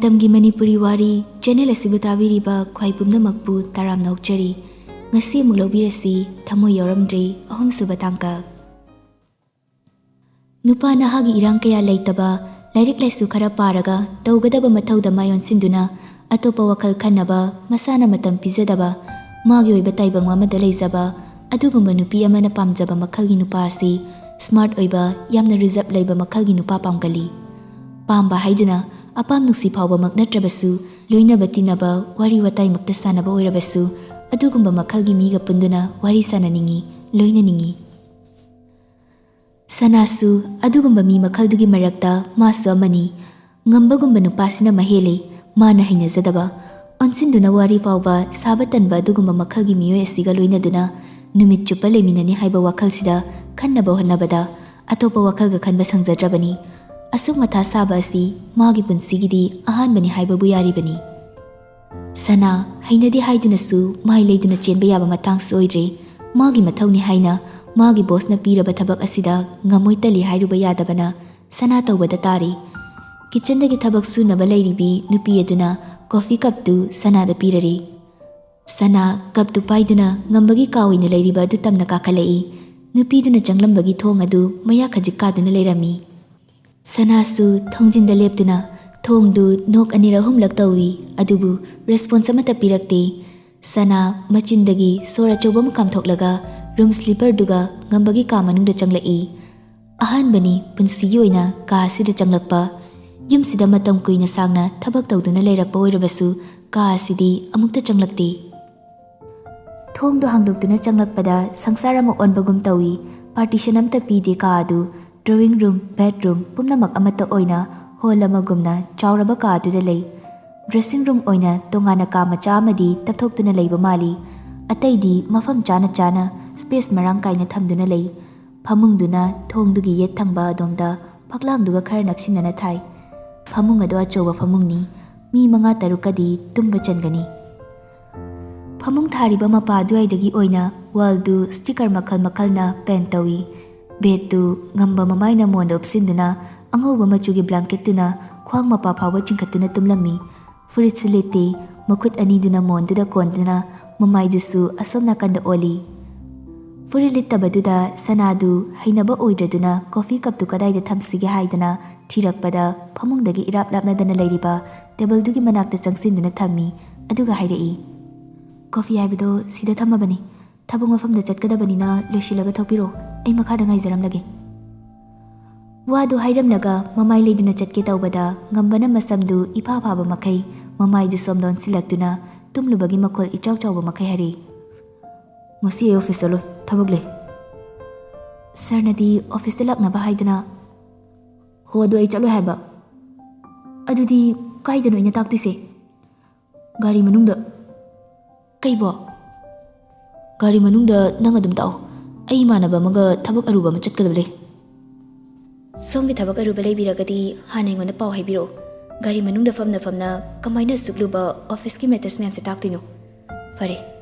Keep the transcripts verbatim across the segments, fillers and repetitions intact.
ꯃꯇꯝꯒꯤ ꯃꯅꯤꯄꯨꯔꯤ ꯋꯥꯔꯤ ꯆꯦꯅꯦꯜ ꯑꯁꯤꯕꯨ ꯇꯥꯕꯤꯔꯤꯕ ꯈ꯭ꯋꯥꯏ ꯄꯨꯝꯅꯃꯛꯄꯨ ꯇꯔꯥꯝꯅ ꯑꯣꯛꯆꯔꯤ꯫ ꯉꯁꯤ ꯑꯃꯨꯛ ꯂꯧꯕꯤꯔꯁꯤ, ꯊꯃꯣꯏ ꯌꯥꯎꯔꯝꯗ꯭ꯔꯦ, ꯑꯍꯨꯝꯁꯨꯕ ꯇꯥꯡꯀꯛ꯫ ꯅꯨꯄꯥ ꯅꯍꯥꯒꯤ ꯏꯔꯥꯡ ꯀꯌꯥ ꯂꯩꯇꯕ, ꯂꯥꯏꯔꯤꯛ ꯂꯥꯏꯁꯨ ꯈꯔ ꯄꯥꯔꯒ ꯇꯧꯒꯗꯕ ꯃꯊꯧꯗ ꯃꯥꯏ ꯑꯣꯟꯁꯤꯟꯗꯨꯅ ꯑꯇꯣꯞꯄ ꯋꯥꯈꯜ ꯈꯟꯅꯕ ꯃꯁꯥꯅ ꯃꯇꯝ ꯄꯤꯖꯗꯕ, ꯃꯥꯒꯤ ꯑꯣꯏꯕ ꯇꯥꯏꯕꯪ ꯑꯃꯗ ꯂꯩꯖꯕ ꯑꯗꯨꯒꯨꯝꯕ ꯅꯨꯄꯤ ꯑꯃꯅ ꯄꯥꯝꯖꯕ ꯃꯈꯜꯒꯤ ꯅꯨꯄꯥ ꯑꯁꯤ ꯁ꯭ꯃꯥꯔꯠ ꯑꯣꯏꯕ, ꯌꯥꯝꯅ ꯔꯤꯖꯔꯕ ꯂꯩꯕ ꯃꯈꯜꯒꯤ ꯅꯨꯄꯥ ꯄꯥꯝꯒꯜꯂꯤ꯫ ꯄꯥꯝꯕ ꯍꯥꯏꯗꯨꯅ ꯑꯄꯥꯝ ꯅꯨꯡꯁꯤ ꯐꯥꯎꯕꯃꯛ ꯅꯠꯇ꯭ꯔꯕꯁꯨ, ꯂꯣꯏꯅꯕ ꯇꯤꯟꯅꯕ, ꯋꯥꯔꯤ ꯋꯥꯇꯥꯏꯃꯛꯇ ꯁꯥꯟꯅꯕ ꯑꯣꯏꯔꯕꯁꯨ, ꯑꯗꯨꯒꯨꯝꯕ ꯃꯈꯜꯒꯤ ꯃꯤꯒ ꯄꯨꯟꯗꯨꯅ ꯋꯥꯔꯤ ꯁꯥꯟꯅꯅꯤꯡꯏ, ꯂꯣꯏꯅꯅꯤꯡꯏ꯫ ꯁꯅꯥꯁꯨ ꯑꯗꯨꯒꯨꯝꯕ ꯃꯤ ꯃꯈꯜꯗꯨꯒꯤ ꯃꯔꯛꯇ ꯃꯥꯁꯨ ꯑꯃꯅꯤ꯫ ꯉꯝꯕꯒꯨꯝꯕ ꯅꯨꯄꯥꯁꯤꯅ ꯃꯍꯦꯜꯂꯤ, ꯃꯥꯅ ꯍꯩꯅꯖꯗꯕ꯫ ꯑꯣꯟꯁꯤꯟꯗꯨꯅ ꯋꯥꯔꯤ ꯐꯥꯎꯕ ꯁꯥꯕ ꯇꯟꯕ ꯑꯗꯨꯒꯨꯝꯕ ꯃꯈꯜꯒꯤ ꯃꯤꯑꯣꯏ ꯑꯁꯤꯒ ꯂꯣꯏꯅꯗꯨꯅ ꯅꯨꯃꯤꯠ ꯆꯨꯞꯄ ꯂꯩꯃꯤꯟꯅꯅꯤ ꯍꯥꯏꯕ ꯋꯥꯈꯜꯁꯤꯗ ꯈꯟꯅꯕ ꯍꯣꯠꯅꯕꯗ ꯑꯇꯣꯞꯄ ꯋꯥꯈꯜꯒ ꯈꯟꯕ ꯁꯪꯖꯗ꯭ꯔꯕꯅꯤ꯫ ꯑꯁꯨꯛ ꯃꯊꯥ ꯁꯥꯕ ꯑꯁꯤ ꯃꯥꯒꯤ ꯄꯨꯟꯁꯤꯒꯤꯗꯤ ꯑꯍꯥꯟꯕꯅꯤ ꯍꯥꯏꯕꯕꯨ ꯌꯥꯔꯤꯕꯅꯤ꯫ ꯁꯅꯥ ꯍꯩꯅꯗꯦ ꯍꯥꯏꯗꯨꯅꯁꯨ ꯃꯥꯏ ꯂꯩꯗꯨꯅ ꯆꯦꯟꯕ ꯌꯥꯕ ꯃꯇꯥꯡꯁꯨ ꯑꯣꯏꯗ꯭ꯔꯦ꯫ ꯃꯥꯒꯤ ꯃꯊꯧꯅꯤ ꯍꯥꯏꯅ ꯃꯥꯒꯤ ꯕꯣꯁꯅ ꯄꯤꯔꯕ ꯊꯕꯛ ꯑꯁꯤꯗ ꯉꯝꯃꯣꯏ ꯇꯜꯂꯤ ꯍꯥꯏꯔꯨꯕ ꯌꯥꯗꯕꯅ ꯁꯅꯥ ꯇꯧꯕꯗ ꯇꯥꯔꯤ꯫ ꯀꯤꯆꯟꯗꯒꯤ ꯊꯕꯛ ꯁꯨꯅꯕ ꯂꯩꯔꯤꯕꯤ ꯅꯨꯄꯤ ꯑꯗꯨꯅ ꯀꯣꯐꯤ ꯀꯞꯇꯨ ꯁꯅꯥꯗ ꯄꯤꯔꯔꯤ꯫ ꯁꯅꯥ ꯀꯞꯇꯨ ꯄꯥꯏꯗꯨꯅ ꯉꯝꯕꯒꯤ ꯀꯥ ꯑꯣꯏꯅ ꯂꯩꯔꯤꯕ ꯑꯗꯨ ꯇꯝꯅ ꯀꯥꯈꯠꯂꯛꯏ꯫ ꯅꯨꯄꯤꯗꯨꯅ ꯆꯪꯂꯝꯕꯒꯤ ꯊꯣꯡ ꯑꯗꯨ ꯃꯌꯥ ꯈꯖꯤꯛ ꯀꯥꯗꯨꯅ ꯂꯩꯔꯝꯃꯤ꯫ ꯁꯅꯥꯁꯨ ꯊꯣꯡꯖꯤꯟꯗ ꯂꯦꯞꯇꯨꯅ ꯊꯣꯡꯗꯨ ꯅꯣꯛ ꯑꯅꯤꯔꯛ ꯑꯍꯨꯝꯂꯛ ꯇꯧꯏ, ꯑꯗꯨꯕꯨ ꯔꯦꯁꯄꯣꯟꯁ ꯑꯃꯠꯇ ꯄꯤꯔꯛꯇꯦ꯫ ꯁꯅꯥ ꯃꯆꯤꯟꯗꯒꯤ ꯁꯣꯔ ꯑꯆꯧꯕ ꯑꯃ ꯀꯥꯝꯊꯣꯛꯂꯒ ꯔꯨꯝ ꯁ꯭ꯂꯤꯄꯔꯗꯨꯒ ꯉꯝꯕꯒꯤ ꯀꯥ ꯃꯅꯨꯡꯗ ꯆꯪꯂꯛꯏ꯫ ꯑꯍꯥꯟꯕꯅꯤ ꯄꯨꯟꯁꯤꯒꯤ ꯑꯣꯏꯅ ꯀꯥ ꯑꯁꯤꯗ ꯆꯪꯂꯛꯄ꯫ ꯌꯨꯝꯁꯤꯗ ꯃꯇꯝ ꯀꯨꯏꯅ ꯁꯥꯡꯅ ꯊꯕꯛ ꯇꯧꯗꯨꯅ ꯂꯩꯔꯛꯄ ꯑꯣꯏꯔꯕꯁꯨ ꯀꯥ ꯑꯁꯤꯗꯤ ꯑꯃꯨꯛꯇ ꯆꯪꯂꯛꯇꯦ꯫ ꯊꯣꯡꯗꯣ ꯍꯥꯡꯗꯣꯛꯇꯨꯅ ꯆꯪꯂꯛꯄꯗ ꯁꯪꯁꯥꯔ ꯑꯃ ꯑꯣꯟꯕꯒꯨꯝ ꯇꯧꯏ꯫ ꯄꯥꯔꯇꯤꯁꯟ ꯑꯝꯇ ꯄꯤꯗꯦ ꯀꯥ ꯑꯗꯨ꯫ ꯗ꯭ꯔꯣꯋꯤꯡ ꯔꯨꯝ, ꯕꯦꯗꯔꯨꯝ ꯄꯨꯝꯅꯃꯛ ꯑꯃꯠꯇ ꯑꯣꯏꯅ ꯍꯣꯜ ꯑꯃꯒꯨꯝꯅ ꯆꯥꯎꯔꯕ ꯀꯥ ꯑꯗꯨꯗ ꯂꯩ꯫ ꯗ꯭ꯔꯦꯁꯤꯡ ꯔꯨꯝ ꯑꯣꯏꯅ ꯇꯣꯉꯥꯟꯅ ꯀꯥ ꯃꯆꯥ ꯑꯃꯗꯤ ꯇꯞꯊꯣꯛꯇꯨꯅ ꯂꯩꯕ ꯃꯥꯜꯂꯤ꯫ ꯑꯇꯩꯗꯤ ꯃꯐꯝ ꯆꯥꯅ ꯆꯥꯅ ꯁ꯭ꯄꯦꯁ ꯃꯔꯥꯡ ꯀꯥꯏꯅ ꯊꯝꯗꯨꯅ ꯂꯩ꯫ ꯐꯃꯨꯡꯗꯨꯅ ꯊꯣꯡꯗꯨꯒꯤ ꯌꯦꯠ ꯊꯪꯕ ꯑꯗꯣꯝꯗ ꯐꯛꯂꯥꯡꯗꯨꯒ ꯈꯔ ꯅꯛꯁꯤꯟꯅꯅ ꯊꯥꯏ꯫ ꯐꯃꯨꯡ ꯑꯗꯨ ꯑꯆꯧꯕ ꯐꯃꯨꯡꯅꯤ꯫ ꯃꯤ ꯃꯉꯥ ꯇꯔꯨꯛꯀꯗꯤ ꯇꯨꯝꯕ ꯆꯟꯒꯅꯤ꯫ ꯐꯃꯨꯡ ꯊꯥꯔꯤꯕ ꯃꯄꯥ ꯑꯗꯨꯋꯥꯏꯗꯒꯤ ꯑꯣꯏꯅ ꯋꯥꯜꯗꯨ ꯁ꯭ꯇꯤꯀꯔ ꯃꯈꯜ ꯃꯈꯜꯅ ꯄꯦꯟꯠ ꯇꯧꯏ꯫ ꯕꯦꯗꯇꯨ ꯉꯝꯕ ꯃꯃꯥꯏꯅ ꯃꯣꯟꯗ ꯎꯞꯁꯤꯟꯗꯨꯅ ꯑꯉꯧꯕ ꯃꯆꯨꯒꯤ ꯕ꯭ꯂꯥꯡꯀꯦꯠꯇꯨꯅ ꯈ꯭ꯋꯥꯡ ꯃꯄꯥ ꯐꯥꯎꯕ ꯆꯤꯡꯈꯠꯇꯨꯅ ꯇꯨꯝꯂꯝꯃꯤ꯫ ꯐꯨꯔꯤꯠꯁꯨ ꯂꯤꯠꯇꯦ, ꯃꯈꯨꯠ ꯑꯅꯤꯗꯨꯅ ꯃꯣꯟꯗꯨꯗ ꯀꯣꯟꯗꯨꯅ ꯃꯃꯥꯏꯗꯨꯁꯨ ꯑꯁꯣꯝ ꯅꯥꯀꯟꯗ ꯑꯣꯜꯂꯤ꯫ ꯐꯨꯔꯤꯠ ꯂꯤꯠꯇꯕꯗꯨꯗ ꯁꯅꯥꯗꯨ ꯍꯩꯅꯕ ꯑꯣꯏꯗ꯭ꯔꯗꯨꯅ ꯀꯣꯐꯤ ꯀꯞꯇꯨ ꯀꯗꯥꯏꯗ ꯊꯝꯁꯤꯒꯦ ꯍꯥꯏꯗꯅ ꯊꯤꯔꯛꯄꯗ ꯐꯃꯨꯡꯗꯒꯤ ꯏꯔꯥꯞ ꯂꯥꯞꯅꯗꯅ ꯂꯩꯔꯤꯕ ꯇꯦꯕꯜꯗꯨꯒꯤ ꯃꯅꯥꯛꯇ ꯆꯪꯁꯤꯟꯗꯨꯅ ꯊꯝꯃꯤ꯫ ꯑꯗꯨꯒ ꯍꯥꯏꯔꯛꯏ, "ꯀꯣꯐꯤ ꯍꯥꯏꯕꯗꯣ ꯁꯤꯗ ꯊꯝꯃꯕꯅꯤ꯫ ꯊꯕꯛ ꯃꯐꯝꯗ ꯆꯠꯀꯗꯕꯅꯤꯅ ꯂꯣꯏꯁꯤꯜꯂꯒ ꯊꯣꯛꯄꯤꯔꯣ꯫ ꯑꯩ ꯃꯈꯥꯗ ꯉꯥꯏꯖꯔꯝꯂꯒꯦ꯫" ꯋꯥꯗꯨ ꯍꯥꯏꯔꯝꯂꯒ ꯃꯃꯥꯏ ꯂꯩꯗꯨꯅ ꯆꯠꯀꯦ ꯇꯧꯕꯗ ꯉꯝꯕꯅ ꯃꯁꯝꯗꯨ ꯏꯐꯥ ꯐꯥꯕ ꯃꯈꯩ ꯃꯃꯥꯏꯗꯨ ꯁꯣꯝꯗ ꯑꯣꯟꯁꯤꯜꯂꯛꯇꯨꯅ ꯇꯨꯝꯂꯨꯕꯒꯤ ꯃꯈꯣꯜ ꯏꯆꯥꯎ ꯆꯥꯎꯕ ꯃꯈꯩ ꯍꯥꯏꯔꯛꯏ, "ꯉꯁꯤ ꯑꯩ ꯑꯣꯐꯤꯁ ꯆꯠꯂꯣꯏ, ꯊꯕꯛ ꯂꯩ꯫" "ꯁꯥꯔꯅꯗꯤ ꯑꯣꯐꯤꯁꯇ ꯂꯥꯛꯅꯕ ꯍꯥꯏꯗꯅ꯫" "ꯍꯣ, ꯑꯗꯨ ꯑꯩ ꯆꯠꯂꯣꯏ ꯍꯥꯏꯕ꯫" "ꯑꯗꯨꯗꯤ ꯀꯥꯏꯗꯅꯣ ꯑꯩꯅ ꯇꯥꯛꯇꯣꯏꯁꯦ?" "ꯒꯥꯔꯤ ꯃꯅꯨꯡꯗ꯫" "ꯀꯩꯕꯣ?" "ꯒꯥꯔꯤ ꯃꯅꯨꯡꯗ ꯅꯪ ꯑꯗꯨꯝ ꯇꯥꯛꯑꯣ꯫ ꯑꯩ ꯏꯃꯥꯟꯅꯕ ꯑꯃꯒ ꯊꯕꯛ ꯑꯔꯨꯕ ꯑꯃ ꯆꯠꯀꯗꯕ ꯂꯩ꯫" "ꯁꯣꯝꯒꯤ ꯊꯕꯛ ꯑꯔꯨꯕ ꯂꯩꯕꯤꯔꯒꯗꯤ ꯍꯥꯟꯅ ꯑꯩꯉꯣꯟꯗ ꯄꯥꯎ ꯍꯥꯏꯕꯤꯔꯛꯑꯣ꯫ ꯒꯥꯔꯤ ꯃꯅꯨꯡꯗ ꯐꯝꯅ ꯐꯝꯅ ꯀꯃꯥꯏꯅ ꯑꯁꯨꯛ ꯂꯨꯕ ꯑꯣꯐꯤꯁꯀꯤ ꯃꯦꯇꯔꯁ ꯃꯌꯥꯝꯁꯦ ꯇꯥꯛꯇꯣꯏꯅꯣ? ꯐꯔꯦ,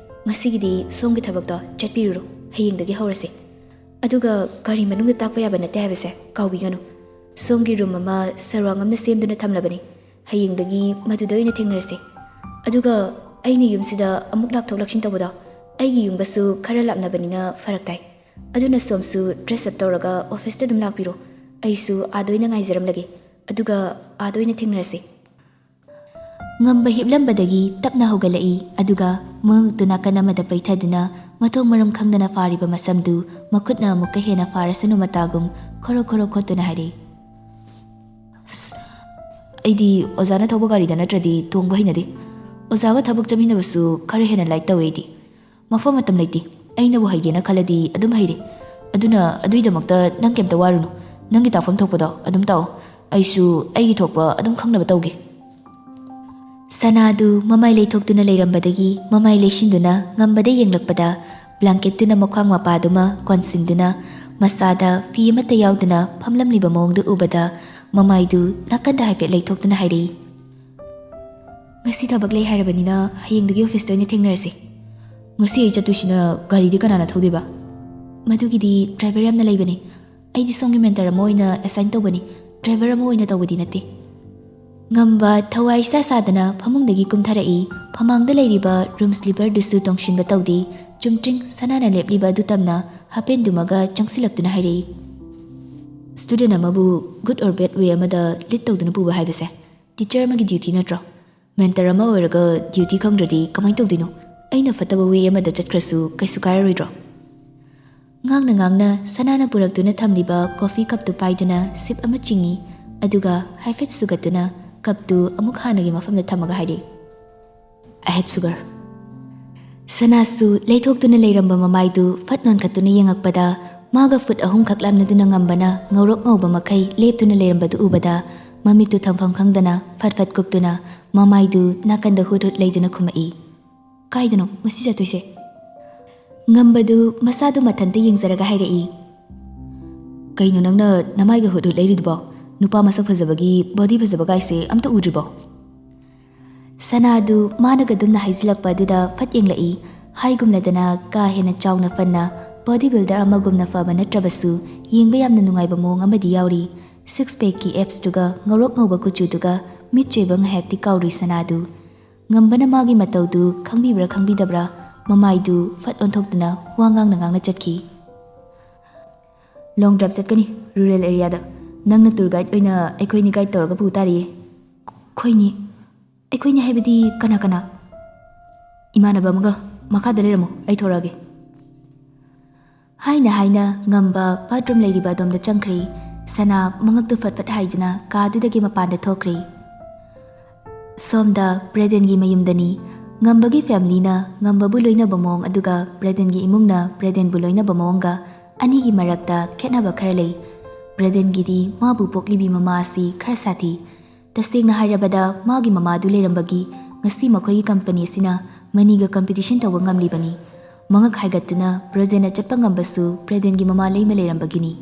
ꯉꯁꯤꯒꯤꯗꯤ ꯁꯣꯝꯒꯤ ꯊꯕꯛꯇꯣ ꯆꯠꯄꯤꯔꯨꯔꯣ, ꯍꯌꯦꯡꯗꯒꯤ ꯍꯧꯔꯁꯦ꯫ ꯑꯗꯨꯒ ꯒꯥꯔꯤ ꯃꯅꯨꯡꯗ ꯇꯥꯛꯄ ꯌꯥꯕ ꯅꯠꯇꯦ ꯍꯥꯏꯕꯁꯦ ꯀꯥꯎꯕꯤꯒꯅꯨ꯫ ꯁꯣꯝꯒꯤ ꯔꯨꯝ ꯑꯃ ꯁꯔꯋꯥꯡ ꯑꯃꯅ ꯁꯦꯝꯗꯨꯅ ꯊꯝꯂꯕꯅꯤ꯫ ꯍꯌꯦꯡꯗꯒꯤ ꯃꯗꯨꯗ ꯑꯣꯏꯅ ꯊꯦꯡꯅꯔꯁꯦ꯫ ꯑꯗꯨꯒ ꯑꯩꯅ ꯌꯨꯝꯁꯤꯗ ꯑꯃꯨꯛ ꯂꯥꯛꯊꯣꯛ ꯂꯥꯛꯁꯤꯟ ꯇꯧꯕꯗꯣ ꯑꯩꯒꯤ ꯌꯨꯝꯒꯁꯨ ꯈꯔ ꯂꯥꯞꯅꯕꯅꯤꯅ ꯐꯔꯛ ꯇꯥꯏ꯫ ꯑꯗꯨꯅ ꯁꯣꯝꯁꯨ ꯗ꯭ꯔꯦꯁ ꯑꯞ ꯇꯧꯔꯒ ꯑꯣꯐꯤꯁꯇ ꯑꯗꯨꯝ ꯂꯥꯛꯄꯤꯔꯣ꯫ ꯑꯩꯁꯨ ꯑꯥꯗ ꯑꯣꯏꯅ ꯉꯥꯏꯖꯔꯝꯂꯒꯦ꯫ ꯑꯗꯨꯒ ꯑꯥꯗ ꯑꯣꯏꯅ ꯊꯦꯡꯅꯔꯁꯦ꯫" ꯉꯝꯕ ꯍꯤꯞꯂꯝꯕꯗꯒꯤ ꯇꯞꯅ ꯍꯧꯒꯠꯂꯛꯏ, ꯑꯗꯨꯒ ꯃꯉꯛꯇꯨ ꯅꯥꯀꯟ ꯑꯃꯗ ꯄꯩꯊꯗꯨꯅ ꯃꯊꯣꯡ ꯃꯔꯝ ꯈꯪꯗꯅ ꯐꯥꯔꯤꯕ ꯃꯁꯝꯗꯨ ꯃꯈꯨꯠꯅ ꯑꯃꯨꯛꯀ ꯍꯦꯟꯅ ꯐꯥꯔꯁꯅꯨ ꯃꯇꯥꯒꯨꯝ ꯈꯣꯔꯣ ꯈꯣꯔꯣ ꯈꯣꯠꯇꯨꯅ ꯍꯥꯏꯔꯛꯏ, "ꯑꯁ, ꯑꯩꯗꯤ ꯑꯣꯖꯥꯅ ꯊꯧꯕ ꯒꯥꯔꯤꯗ ꯅꯠꯇ꯭ꯔꯗꯤ ꯇꯣꯡꯕ ꯍꯩꯅꯗꯦ꯫ ꯑꯣꯖꯥꯒ ꯊꯕꯛ ꯆꯠꯃꯤꯟꯅꯕꯁꯨ ꯈꯔ ꯍꯦꯟꯅ ꯂꯥꯏꯛ ꯇꯧꯋꯦ ꯑꯩꯗꯤ꯫ ꯃꯐꯝ ꯃꯇꯝ ꯂꯩꯇꯦ꯫ ꯑꯩꯅꯕꯨ ꯍꯩꯒꯦꯅ ꯈꯜꯂꯗꯤ ꯑꯗꯨꯝ ꯍꯩꯔꯦ꯫ ꯑꯗꯨꯅ ꯑꯗꯨꯏꯗꯃꯛꯇ ꯅꯪ ꯀꯩꯝꯇ ꯋꯥꯔꯨꯅꯨ꯫ ꯅꯪꯒꯤ ꯇꯥꯛꯐꯝ ꯊꯣꯛꯄꯗꯣ ꯑꯗꯨꯝ ꯇꯥꯛꯑꯣ꯫ ꯑꯩꯁꯨ ꯑꯩꯒꯤ ꯊꯣꯛꯄ ꯑꯗꯨꯝ ꯈꯪꯅꯕ ꯇꯧꯒꯦ꯫" ꯁꯅꯥꯗꯨ ꯃꯃꯥꯏ ꯂꯩꯊꯣꯛꯇꯨꯅ ꯂꯩꯔꯝꯕꯗꯒꯤ ꯃꯃꯥꯏ ꯂꯩꯁꯤꯟꯗꯨꯅ ꯉꯝꯕꯗ ꯌꯦꯡꯂꯛꯄꯗ ꯕ꯭ꯂꯥꯡꯀꯦꯠꯇꯨꯅ ꯃꯈ꯭ꯋꯥꯡ ꯃꯄꯥꯗꯨꯃ ꯀꯣꯟꯁꯤꯟꯗꯨꯅ ꯃꯁꯥꯗ ꯐꯤ ꯑꯃꯠꯇ ꯌꯥꯎꯗꯅ ꯐꯝꯂꯝꯂꯤꯕ ꯃꯑꯣꯡꯗꯨ ꯎꯕꯗ ꯃꯃꯥꯏꯗꯨ ꯅꯥꯀꯟꯗ ꯍꯥꯏꯐꯦꯠ ꯂꯩꯊꯣꯛꯇꯨꯅ ꯍꯥꯏꯔꯛꯏ, "ꯉꯁꯤ ꯊꯕꯛ ꯂꯩ ꯍꯥꯏꯔꯕꯅꯤꯅ ꯍꯌꯦꯡꯗꯒꯤ ꯑꯣꯐꯤꯁꯇ ꯑꯣꯏꯅ ꯊꯦꯡꯅꯔꯁꯦ꯫" "ꯉꯁꯤ ꯑꯩ ꯆꯠꯇꯣꯏꯁꯤꯅ ꯒꯥꯔꯤꯗꯤ ꯀꯅꯥꯅ ꯊꯧꯗꯣꯏꯕ?" "ꯃꯗꯨꯒꯤꯗꯤ ꯗ꯭ꯔꯥꯏꯚꯔ ꯌꯥꯝꯅ ꯂꯩꯕꯅꯦ꯫ ꯑꯩꯗꯤ ꯁꯣꯝꯒꯤ ꯃꯦꯟꯇꯔ ꯑꯃ ꯑꯣꯏꯅ ꯑꯦꯁꯥꯏꯟ ꯇꯧꯕꯅꯤ, ꯗ꯭ꯔꯥꯏꯚꯔ ꯑꯃ ꯑꯣꯏꯅ ꯇꯧꯕꯗꯤ ꯅꯠꯇꯦ꯫" ꯉꯝꯕ ꯊꯋꯥꯏ ꯁꯥ ꯁꯥꯗꯅ ꯐꯃꯨꯡꯗꯒꯤ ꯀꯨꯝꯊꯔꯛꯏ꯫ ꯐꯃꯥꯡꯗ ꯂꯩꯔꯤꯕ ꯔꯨꯝ ꯁ꯭ꯂꯤꯄꯔꯗꯨꯁꯨ ꯇꯣꯡꯁꯤꯟꯕ ꯇꯧꯗꯦ꯫ ꯆꯨꯝꯇ꯭ꯔꯤꯡ ꯁꯅꯥꯅ ꯂꯦꯞꯂꯤꯕ ꯑꯗꯨ ꯇꯝꯅ ꯍꯥꯄꯦꯟꯗꯨꯃꯒ ꯆꯪꯁꯤꯜꯂꯛꯇꯨꯅ ꯍꯥꯏꯔꯛꯏ, "ꯁ꯭ꯇꯨꯗꯦꯟ ꯑꯃꯕꯨ good or bad way ꯑꯃꯗ ꯂꯤꯗ ꯇꯧꯗꯨꯅ ꯄꯨꯕ ꯍꯥꯏꯕꯁꯦ ꯇꯤꯆꯔ ꯑꯃꯒꯤ ꯗ꯭ꯌꯨꯇꯤ ꯅꯠꯇ꯭ꯔꯣ? ꯃꯦꯟꯇꯔ ꯑꯃ ꯑꯣꯏꯔꯒ ꯗ꯭ꯌꯨꯇꯤ ꯈꯪꯗ꯭ꯔꯗꯤ ꯀꯃꯥꯏꯅ ꯇꯧꯗꯣꯏꯅꯣ? ꯑꯩꯅ ꯐꯠꯇꯕ ꯋꯦ ꯑꯃꯗ ꯆꯠꯈ꯭ꯔꯁꯨ ꯀꯩꯁꯨ ꯀꯥꯏꯔꯔꯣꯏꯗ꯭ꯔꯣ?" ꯉꯥꯡꯅ ꯉꯥꯡꯅ ꯁꯅꯥꯅ ꯄꯨꯔꯛꯇꯨꯅ ꯊꯝꯂꯤꯕ ꯀꯣꯐꯤ ꯀꯞꯇꯨ ꯄꯥꯏꯗꯨꯅ ꯁꯤꯞ ꯑꯃ ꯆꯤꯡꯏ, ꯑꯗꯨꯒ ꯍꯥꯏꯐꯦꯠ ꯁꯨꯒꯠꯇꯨꯅ ꯀꯞꯇꯨ ꯑꯃꯨꯛ ꯍꯥꯟꯅꯒꯤ ꯃꯐꯝꯗ ꯊꯝꯃꯒ ꯍꯥꯏꯔꯛꯏ, "I had sugar." ꯁꯅꯥꯁꯨ ꯂꯩꯊꯣꯛꯇꯨꯅ ꯂꯩꯔꯝꯕ ꯃꯃꯥꯏꯗꯨ ꯐꯠ ꯅꯣꯟꯈꯠꯇꯨꯅ ꯌꯦꯡꯉꯛꯄꯗ, ꯃꯥꯒ ꯐꯨꯠ ꯑꯍꯨꯝꯈꯛ ꯂꯥꯞꯅꯗꯨꯅ ꯉꯝꯕꯅ ꯉꯧꯔꯣꯛ ꯉꯧꯕ ꯃꯈꯩ ꯂꯦꯞꯇꯨꯅ ꯂꯩꯔꯝꯕꯗꯨ ꯎꯕꯗ, ꯃꯃꯤꯠꯇꯨ ꯊꯝꯐꯝ ꯈꯪꯗꯅ ꯐꯠ ꯐꯠ ꯀꯨꯞꯇꯨꯅ ꯃꯃꯥꯏꯗꯨ ꯅꯥꯀꯟꯗ ꯍꯨꯠ ꯍꯨꯠ ꯂꯩꯗꯨꯅ ꯈꯨꯝꯃꯛꯏ, "ꯀꯥꯏꯗꯅꯣ ꯉꯁꯤ ꯆꯠꯇꯣꯏꯁꯦ?" ꯉꯝꯕꯗꯨ ꯃꯁꯥꯗꯨ ꯃꯊꯟꯇ ꯌꯦꯡꯖꯔꯒ ꯍꯥꯏꯔꯛꯏ, "ꯀꯩꯅꯣ ꯅꯪꯅ ꯅꯃꯥꯏꯒ ꯍꯨꯠ ꯍꯨꯠ ꯂꯩꯔꯤꯗꯨꯕꯣ? ꯅꯨꯄꯥ ꯃꯁꯛ ꯐꯖꯕꯒꯤ ꯕꯣꯗꯤ ꯐꯖꯕ ꯀꯥꯏꯁꯦ ꯑꯝꯇ ꯎꯗ꯭ꯔꯤꯕꯣ?" ꯁꯅꯥꯗꯨ ꯃꯥꯅꯒ ꯑꯗꯨꯝꯅ ꯍꯥꯏꯖꯤꯜꯂꯛꯄ ꯑꯗꯨꯗ ꯐꯠ ꯌꯦꯡꯂꯛꯏ꯫ ꯍꯥꯏꯒꯨꯝꯂꯗꯅ ꯀꯥ ꯍꯦꯟꯅ ꯆꯥꯎꯅ ꯐꯟꯅ ꯕꯣꯗꯤ ꯕꯤꯜꯗꯔ ꯑꯃꯒꯨꯝꯅ ꯐꯕ ꯅꯠꯇ꯭ꯔꯕꯁꯨ ꯌꯦꯡꯕ ꯌꯥꯝꯅ ꯅꯨꯡꯉꯥꯏꯕ ꯃꯑꯣꯡ ꯑꯃꯗꯤ ꯌꯥꯎꯔꯤ꯫ ꯁꯤꯛꯁ ꯄꯦꯛꯀꯤ ꯑꯦꯞꯁꯇꯨꯒ ꯉꯧꯔꯣꯛ ꯉꯧꯕ ꯀꯨꯆꯨꯗꯨꯒ ꯃꯤꯠ ꯆꯣꯏꯕ ꯉꯥꯏꯍꯥꯛꯇꯤ ꯀꯥꯎꯔꯨꯏ ꯁꯅꯥꯗꯨ꯫ ꯉꯝꯕꯅ ꯃꯥꯒꯤ ꯃꯇꯧꯗꯨ ꯈꯪꯕꯤꯕ꯭ꯔꯥ ꯈꯪꯕꯤꯗꯕ꯭ꯔꯥ, ꯃꯃꯥꯏꯗꯨ ꯐꯠ ꯑꯣꯟꯊꯣꯛꯇꯨꯅ ꯋꯥ ꯉꯥꯡꯅ ꯉꯥꯡꯅ ꯆꯠꯈꯤ꯫ "ꯂꯣꯡ ꯗ꯭ꯔꯥꯏꯚ ꯆꯠꯀꯅꯤ, ꯔꯨꯔꯦꯜ ꯑꯦꯔꯤꯌꯥꯗ꯫ ꯅꯪꯅ ꯇꯨꯔ ꯒꯥꯏꯗ ꯑꯣꯏꯅ ꯑꯩꯈꯣꯏꯅꯤ ꯒꯥꯏꯗ ꯇꯧꯔꯒ ꯄꯨ ꯇꯥꯔꯤꯌꯦ꯫ ꯑꯩꯈꯣꯏꯅꯤ? ꯑꯩꯈꯣꯏꯅꯤ ꯍꯥꯏꯕꯗꯤ ꯀꯅꯥ ꯀꯅꯥ?" "ꯏꯃꯥꯟꯅꯕ ꯑꯃꯒ꯫ ꯃꯈꯥꯗ ꯂꯩꯔꯝꯃꯣ, ꯑꯩ ꯊꯣꯔꯛꯑꯒꯦ꯫" ꯍꯥꯏꯅ ꯍꯥꯏꯅ ꯉꯝꯕ ꯕꯥꯠꯔꯨꯝ ꯂꯩꯔꯤꯕ ꯑꯗꯣꯝꯗ ꯆꯪꯈ꯭ꯔꯦ꯫ ꯁꯅꯥ ꯃꯉꯛꯇꯨ ꯐꯠ ꯐꯠ ꯍꯥꯏꯗꯨꯅ ꯀꯥꯗꯨꯗꯒꯤ ꯃꯄꯥꯟꯗ ꯊꯣꯛꯈ꯭ꯔꯦ꯫ ꯁꯣꯝꯗ ꯕ꯭ꯔꯦꯗꯦꯟꯒꯤ ꯃꯌꯨꯝꯗꯅꯤ꯫ ꯉꯝꯕꯒꯤ ꯐꯦꯃꯤꯂꯤꯅ ꯉꯝꯕꯕꯨ ꯂꯣꯏꯅꯕ ꯃꯑꯣꯡ ꯑꯗꯨꯒ ꯕ꯭ꯔꯦꯗꯦꯟꯒꯤ ꯏꯃꯨꯡꯅ ꯕ꯭ꯔꯦꯗꯦꯟꯕꯨ ꯂꯣꯏꯅꯕ ꯃꯑꯣꯡꯒ ꯑꯅꯤꯒꯤ ꯃꯔꯛꯇ ꯈꯦꯠꯅꯕ ꯈꯔ ꯂꯩ꯫ ꯕ꯭ꯔꯦꯗꯦꯟꯒꯤꯗꯤ ꯃꯥꯕꯨ ꯄꯣꯛꯂꯤꯕꯤ ꯃꯃꯥ ꯑꯁꯤ ꯈꯔ ꯁꯥꯊꯤ꯫ ꯇꯁꯦꯡꯅ ꯍꯥꯏꯔꯕꯗ, ꯃꯥꯒꯤ ꯃꯃꯥꯗꯨ ꯂꯩꯔꯝꯕꯒꯤ ꯉꯁꯤ ꯃꯈꯣꯏꯒꯤ ꯀꯝꯄꯅꯤ ꯑꯁꯤꯅ ꯃꯅꯤꯒ ꯀꯝꯄꯤꯇꯤꯁꯟ ꯇꯧꯕ ꯉꯝꯂꯤꯕꯅꯤ꯫ ꯃꯉꯛ ꯍꯥꯏꯒꯠꯇꯨꯅ ꯕ꯭ꯔꯦꯗꯦꯟꯅ ꯆꯠꯄ ꯉꯝꯕꯁꯨ ꯕ꯭ꯔꯦꯗꯦꯟꯒꯤ ꯃꯃꯥ ꯂꯩꯃ ꯂꯩꯔꯝꯕꯒꯤꯅꯤ꯫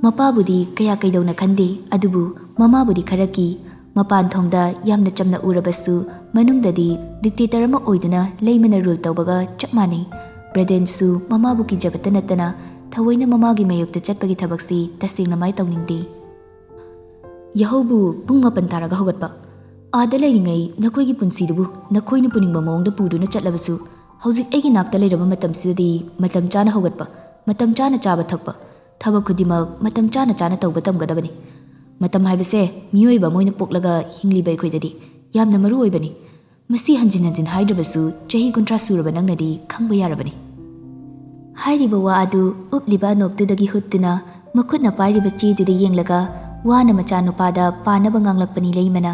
ꯃꯄꯥꯕꯨꯗꯤ ꯀꯌꯥ ꯀꯩꯗꯧꯅ ꯈꯟꯗꯦ, ꯑꯗꯨꯕꯨ ꯃꯃꯥꯕꯨꯗꯤ ꯈꯔ ꯀꯤ꯫ ꯃꯄꯥꯟ ꯊꯣꯡꯗ ꯌꯥꯝꯅ ꯆꯝꯅ ꯎꯔꯕꯁꯨ, ꯃꯅꯨꯡꯗꯗꯤ ꯗꯤꯛꯇꯦꯇꯔ ꯑꯃ ꯑꯣꯏꯗꯨꯅ ꯂꯩꯃꯅ ꯔꯨꯜ ꯇꯧꯕꯒ ꯆꯞ ꯃꯥꯟꯅꯩ꯫ ꯕ꯭ꯔꯦꯗꯦꯟꯁꯨ ꯃꯃꯥꯕꯨ ꯀꯤꯖꯕꯇ ꯅꯠꯇꯅ ꯊꯑꯣꯏꯅ ꯃꯃꯥꯒꯤ ꯃꯥꯌꯣꯛꯇ ꯆꯠꯄꯒꯤ ꯊꯕꯛꯁꯤ ꯇꯁꯦꯡꯅ ꯃꯥꯏ ꯇꯧꯅꯤꯡꯗꯦ꯫ ꯌꯥꯍꯧꯕꯨ ꯄꯨꯡ ꯃꯥꯄꯟ ꯇꯥꯔꯒ ꯍꯧꯒꯠꯄ꯫ ꯑꯥꯗ ꯂꯩꯔꯤꯉꯩ ꯅꯈꯣꯏꯒꯤ ꯄꯨꯟꯁꯤꯗꯨꯕꯨ ꯅꯈꯣꯏꯅ ꯄꯨꯅꯤꯡꯕ ꯃꯑꯣꯡꯗ ꯄꯨꯗꯨꯅ ꯆꯠꯂꯕꯁꯨ, ꯍꯧꯖꯤꯛ ꯑꯩꯒꯤ ꯅꯥꯛꯇ ꯂꯩꯔꯕ ꯃꯇꯝꯁꯤꯗꯗꯤ ꯃꯇꯝ ꯆꯥꯅ ꯍꯧꯒꯠꯄ, ꯃꯇꯝ ꯆꯥꯅ ꯆꯥꯕ ꯊꯛꯄ, ꯊꯕꯛ ꯈꯨꯗꯤꯡꯃꯛ ꯃꯇꯝ ꯆꯥꯅ ꯆꯥꯅ ꯇꯧꯕ ꯇꯝꯒꯗꯕꯅꯤ꯫ ꯃꯇꯝ ꯍꯥꯏꯕꯁꯦ ꯃꯤꯑꯣꯏꯕ ꯑꯃ ꯑꯣꯏꯅ ꯄꯣꯛꯂꯒ ꯍꯤꯡꯂꯤꯕ ꯑꯩꯈꯣꯏꯗꯗꯤ ꯌꯥꯝꯅ ꯃꯔꯨ ꯑꯣꯏꯕꯅꯤ꯫ ꯃꯁꯤ ꯍꯟꯖꯤꯟ ꯍꯟꯖꯤꯟ ꯍꯥꯏꯗ꯭ꯔꯕꯁꯨ ꯆꯍꯤ ꯀꯨꯟꯊ꯭ꯔꯥ ꯁꯨꯔꯕ ꯅꯪꯅꯗꯤ ꯈꯪꯕ ꯌꯥꯔꯕꯅꯤ꯫ ꯍꯥꯏꯔꯤꯕ ꯋꯥ ꯑꯗꯨ ꯎꯞꯂꯤꯕ ꯑꯅꯣꯛꯇꯨꯗꯒꯤ ꯍꯨꯠꯇꯨꯅ ꯃꯈꯨꯠꯅ ꯄꯥꯏꯔꯤꯕ ꯆꯦꯗꯨꯗ ꯌꯦꯡꯂꯒ ꯋꯥꯅ ꯃꯆꯥꯅꯨꯄꯥꯗ ꯄꯥꯅꯕ ꯉꯥꯡꯂꯛꯄꯅꯤ ꯂꯩꯃꯅ꯫